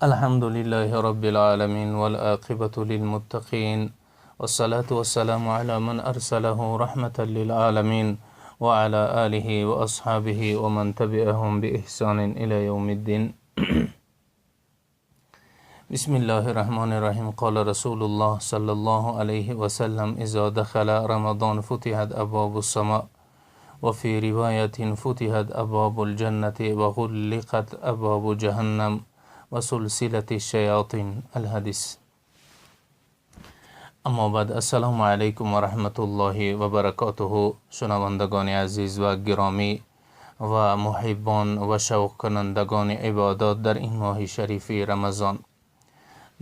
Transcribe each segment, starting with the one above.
الحمد لله رب العالمين والعاقبة للمتقين والصلاة والسلام على من أرسله رحمة للعالمين وعلى آله وأصحابه ومن تبعهم بإحسان إلى يوم الدين. بسم الله الرحمن الرحيم. قال رسول الله صلى الله عليه وسلم: إذا دخل رمضان فتحت أبواب السماء، وفي رواية فتحت أبواب الجنة وغلقت أبواب جهنم وسلسلة الشياطين. الحديث. اما بعد، السلام علیکم و رحمت الله و برکاته. شنوندگان عزیز و گرامی و محبان و شوق کنندگان عبادات در این ماه شریف رمضان،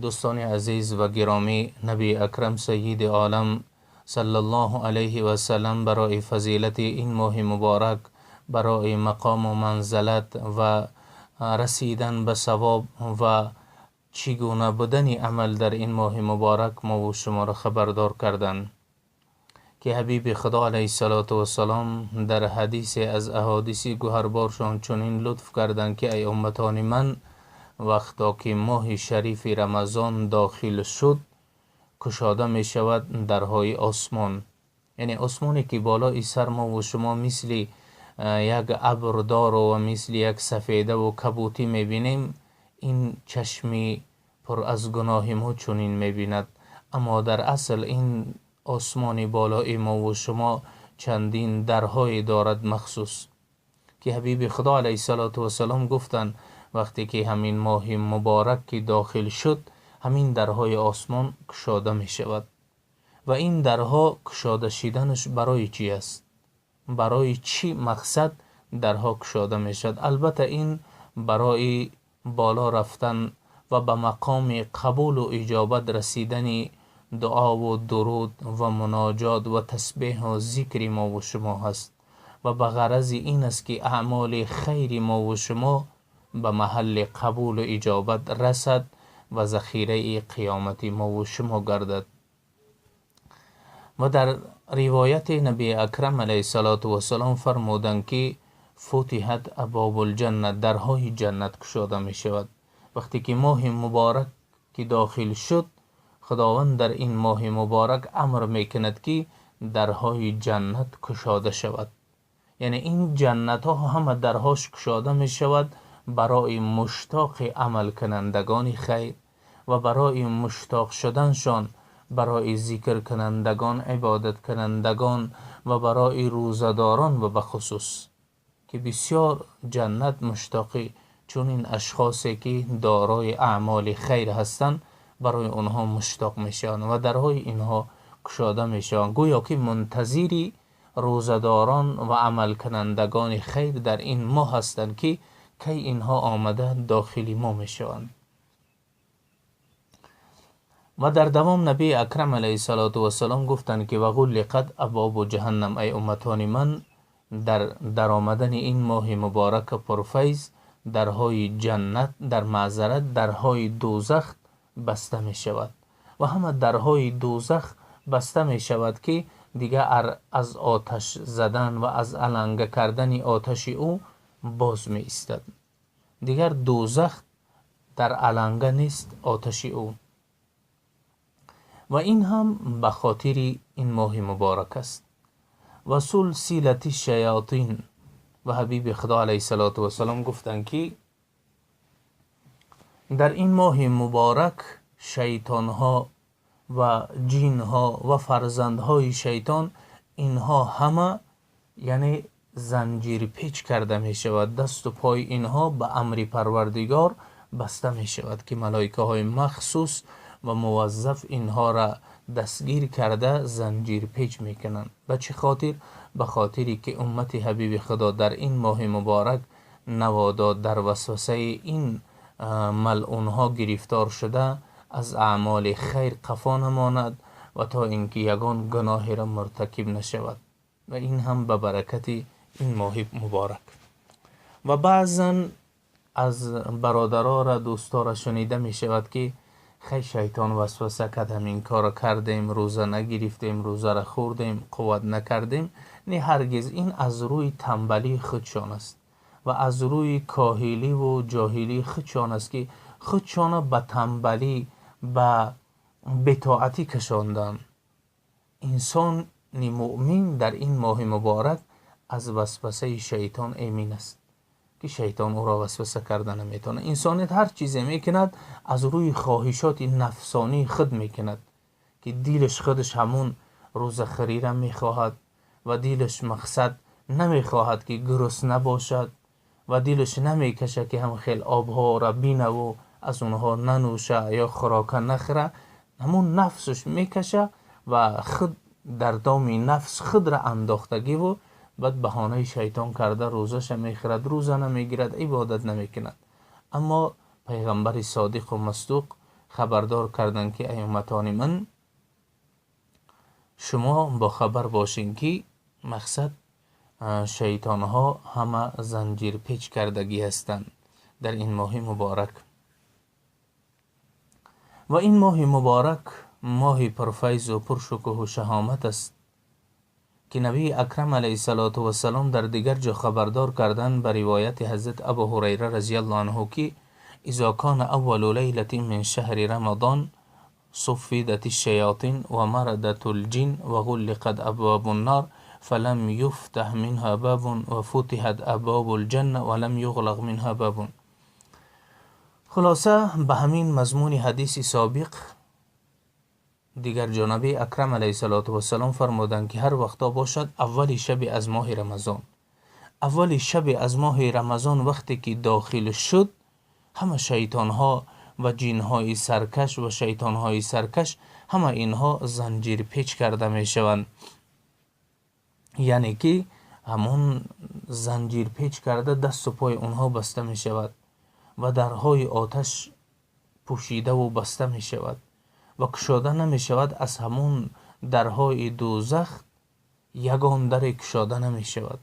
دوستان عزیز و گرامی، نبی اکرم سید عالم صلی الله علیه و سلم برای فضیلت این ماه مبارک، برای مقام و منزلت و رسیدن به ثواب و چگونه بودن عمل در این ماه مبارک ما و شما را خبردار کردند که حبیب خدا علیه الصلاة والسلام در حدیث از احادیث گوهربارشان چنین لطف کردند که ای امتان من، وقتا که ماه شریف رمضان داخل شد، کشاده می شود درهای آسمان. یعنی آسمانی که بالای سر ما و شما مثل یک ابر دار و مثل یک سفیده و کبوتی می بینیم، این چشمی پر از گناه ما چنین می بیند، اما در اصل این آسمان بالای ما و شما چندین درهای دارد مخصوص که حبیب خدا علیه الصلاة والسلام گفتند وقتی که همین ماه مبارک که داخل شد، همین درهای آسمان کشاده می شود. و این درها کشاده شدنش برای چی است؟ برای چی مقصد درها کشاده می شود؟ البته این برای بالا رفتن و به مقام قبول و اجابت رسیدن دعا و درود و مناجات و تسبیح و ذکر ما و شما هست و به غرض این است که اعمال خیر ما و شما به محل قبول و اجابت رسد و ذخیره قیامت ما و شما گردد. و در روایت نبی اکرم علیه الصلاة والسلام فرمودند که فتحت ابواب الجنه، درهای جنت کشاده می شود. وقتی که ماه مبارک که داخل شد، خداوند در این ماه مبارک امر میکند که درهای جنت کشاده شود. یعنی این جنت ها همه درهاش کشاده می شود برای مشتاق عمل کنندگان خیر و برای مشتاق شدنشان، برای ذکر کنندگان، عبادت کنندگان و برای روزه‌داران و بخصوص که بسیار جنت مشتاقی چون اشخاصی که دارای اعمال خیر هستند، برای آنها مشتاق میشوند و درهای اینها کشاده میشوند. گویا که منتظری روزه‌داران و عمل کنندگان خیر در این ماه هستند که کی اینها آمده داخلی ما میشوند. و در دوام نبی اکرم علیه الصلاة والسلام گفتند که و غلقت ابواب جهنم. ای امتان من، در درآمدن این ماه مبارک پرفیض، درهای جنت، در معذرت، درهای دوزخ بسته می شود و همه درهای دوزخ بسته می شود که دیگه از آتش زدن و از علنگه کردن آتش او باز می ایستد. دیگر دوزخ در علنگه نیست آتش او و این هم به خاطر این ماه مبارک است. و سلسلة الشیاطین. و حبیب خدا علیه الصلاة والسلام گفتند که در این ماه مبارک شیطان ها و جین ها و فرزندهای شیطان، اینها همه یعنی زنجیر پیچ کرده می شود. دست و پای اینها به امر پروردگار بسته می شود که ملائکه های مخصوص و موظف اینها را دستگیر کرده زنجیر پیچ میکنند. به چه خاطر؟ به خاطری که امت حبیب خدا در این ماه مبارک نوادا در وسوسه این ملعون ها گرفتار شده از اعمال خیر قفا نماند و تا اینکه یگان گناهی را مرتکب نشود. و این هم به برکت این ماه مبارک. و بعضا از برادرها را، دوستا را شنیده می شود که خی شیطان وسوسه کرد، همین کار کردیم، روزه نگرفتیم، روزه را خوردیم، قوت نکردیم. نه، هرگز. این از روی تنبلی خودشان است و از روی کاهلی و جاهلی خودشان است که Худшона ба танбалӣ, ба бетоатӣ кашонданд. Инсони муъмин дар ин моҳи муборак аз васвасаи шайтон эмин аст, ки шайтон ӯро васваса карда наметавонад. Инсоният ҳар чизе мекунад, аз рӯи хоҳишоти нафсонии худ мекунад, ки дилаш худаш ҳамун рӯзахӯриро мехоҳад ва дилаш мақсад намехоҳад, ки гурусна бошад, ва дилаш намекашад, ки ҳам хел обҳоро бинаву аз онҳо нанӯша ё хӯрока нахӯра. Ҳамун нафсаш мекаша ва худ дар доми нафс худро андохтагиву баъд баҳонаи шайтон карда рӯзаша мехӯрад, рӯза намегирад, ибодат намекунад. Аммо пайғамбари содиқу масдуқ хабардор карданд, ки эй умматони ман, шумо бохабар бошед, ки мақсад шайтонҳо ҳама занҷирпеч кардагӣ ҳастанд дар ин моҳи муборак. Ва ин моҳи муборак моҳи пурфайзу пуршукӯҳу шаҳомат аст, ки набии акрам алайҳиссалоту вассалом дар дигар ҷо хабардор карданд ба ривояти ҳазрат Абу Ҳурайра разияллоҳу анҳу, ки изо кана аввалу лайлатин мин шаҳри рамадон суффидат шаятин ва марадатул ҷин ва ғуллиқат абвобун нор фалам юфтаҳ минҳа бабун ва футиҳат абвобул ҷанна ва лам юғлақ минҳа бабун. Хулоса, ба ҳамин мазмуни ҳадиси собиқ дигар ҷонаби акрам алайҳиссалоту вассалом фармуданд, ки ҳар вақто бошад аввали шаби аз моҳи Рамазон, аввали шаби аз моҳи Рамазон вақте ки дохил шуд, ҳама шайтонҳо ва ҷинҳои саркаш ва шайтонҳои саркаш, ҳама инҳо занҷирпеч карда мешаванд, яъне ки ҳамон занҷирпеч карда дасту пои онҳо баста мешавад ва дарҳои оташ пӯшидаву баста мешавад ва кушода намешавад. Аз ҳамон дарҳои дӯзах ягон даре кушода намешавад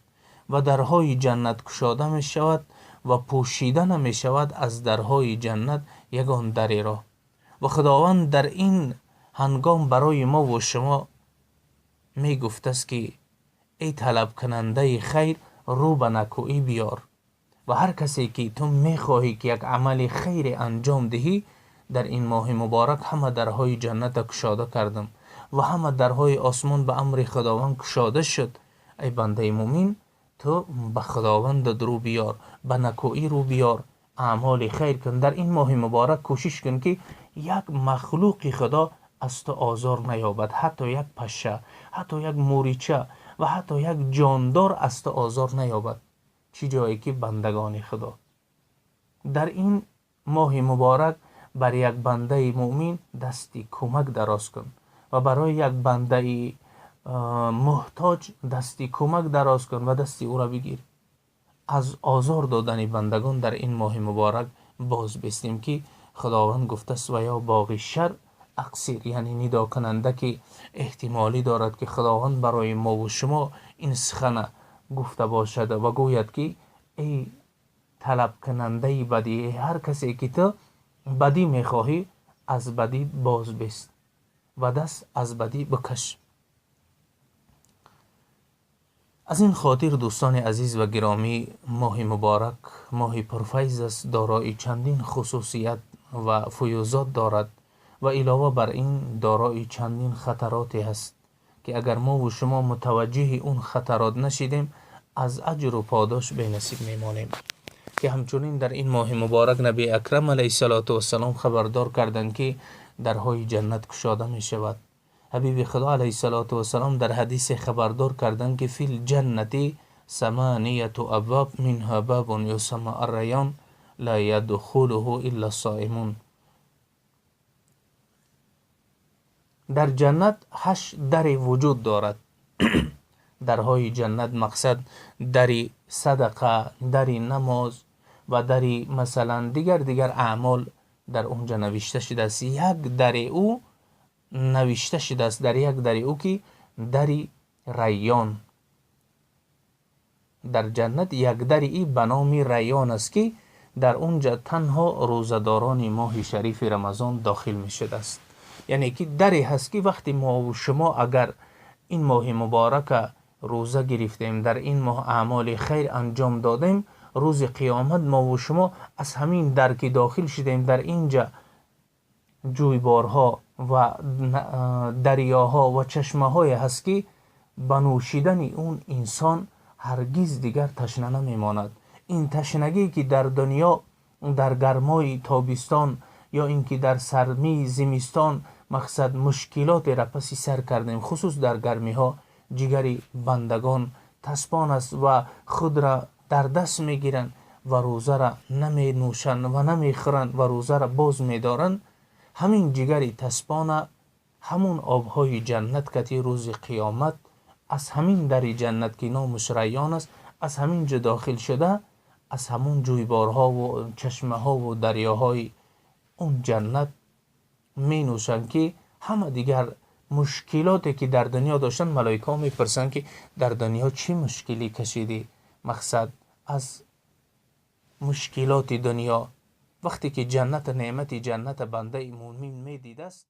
ва дарҳои ҷаннат кушода мешавад ва пӯшида намешавад аз дарҳои ҷаннат ягон дареро. Ва Худованд дар ин ҳангом барои мо ва шумо мегуфтааст, ки эй талабкунандаи хайр, рӯ ба накӯӣ биёр ва ҳар касе ки ту мехоҳӣ, ки як амали хайре анҷом диҳӣ, дар ин моҳи муборак ҳама дарҳои ҷанната кушода кардам ва ҳама дарҳои осмон ба амри Худованд кушода шуд. Эй бандаи муъмин, ту ба Худовандат рӯ биёр, ба накӯӣ рӯ биёр, аъмоли хайр кун. Дар ин моҳи муборак кӯшиш кун, ки як махлуқи Худо аз ту озор наёбад, ҳатто як паша, ҳатто як мӯрича ва ҳатто як ҷондор аз ту озор наёбад, чӣ ҷое ки бандагони Худо. Дар ин моҳи муборак бар як бандаи муъмин дасти кӯмак дароз кун ва барои як бандаи муҳтоҷ дасти кӯмак дароз кун ва дасти ӯро бигир. Аз озор додани бандагон дар ин моҳи муборак боз бистем, ки Худованд гуфтааст: ва ё боғи шар ақсир, яъне нидокунанда, ки эҳтимолӣ дорад, ки Худованд барои мо ва шумо ин сухана гуфта бошад ва гӯяд, ки эй талабкунандаи бадӣ, ҳар касе ки ту бадӣ мехоҳӣ, аз бадӣ боз бист ва даст аз бадӣ бикаш. Аз ин хотир, дӯстони азиз ва гиромӣ, моҳи муборак моҳи пурфайз аст, дорои чандин хусусият ва фуюзот дорад ва илова бар ин дорои чандин хатароте ҳаст, ки агар мо ва шумо мутаваҷҷиҳи он хатарот нашидем, аз аҷру подош бенасиб мемонем. Ки ҳамчунин дар ин моҳи муборак наби акрам алайҳиссалоту вассалом хабардор карданд, ки дарҳои ҷаннат кушода мешавад. Ҳабиби Худо алайҳиссалоту вассалом дар ҳадисе хабардор карданд, ки фил ҷаннати саманияту абвоб минҳа бабун юсамма аррайён ла ядхулуҳу илла соимун. Дар ҷаннат 8 даре вуҷуд дорад. Дарҳои ҷаннат мақсад дари садақа, дари намоз ва дари масалан дигар аъмол дар онҷа навишта шудааст. Як дари ӯ навишта шудааст, дар як дари ӯ, ки дари Райён. Дар ҷаннат як дари и ба номи Райён аст, ки дар онҷа танҳо рӯзадорони моҳи шарифи Рамазон дохил мешудааст. Яъне ки даре ҳаст, ки вақти мо ва шумо агар ин моҳи муборака рӯза гирифтем, дар ин моҳ аъмоли хайр анҷом додем, Рӯзи қиёмат мо ва шумо аз ҳамин дар ки дохил шудем, дар инҷа ҷӯйборҳо ва дарёҳо ва чашмаҳое ҳаст, ки ба нӯшидани он инсон ҳаргиз дигар ташна намемонад. Ин ташнагӣ, ки дар дунё дар гармои тобистон ё ин ки дар сармии зимистон мақсад мушкилотеро паси сар кардем, хусус дар гармиҳо ҷигари бандагон таспон аст ва худро дар даст мегиранд ва рӯзаро наменӯшанд ва намехӯранд ва рӯзаро боз медоранд. Ҳамин ҷигари таспона ҳамун обҳои ҷаннат кати рӯзи қиёмат аз ҳамин дари ҷаннат, ки номаш Райён аст, аз ҳамин ҷо дохил шуда, аз ҳамун ҷӯйборҳо ва чашмаҳо ва дарёҳои он ҷаннат менӯшанд, ки ҳама дигар мушкилоте, ки дар дунё доштанд, малоикаҳо мепурсанд, ки дар дунё чӣ мушкилӣ кашидӣ? Мақсад аз мушкилоти дунё вақте ки ҷанната, неъмати ҷанната бандаи мӯмин медидааст.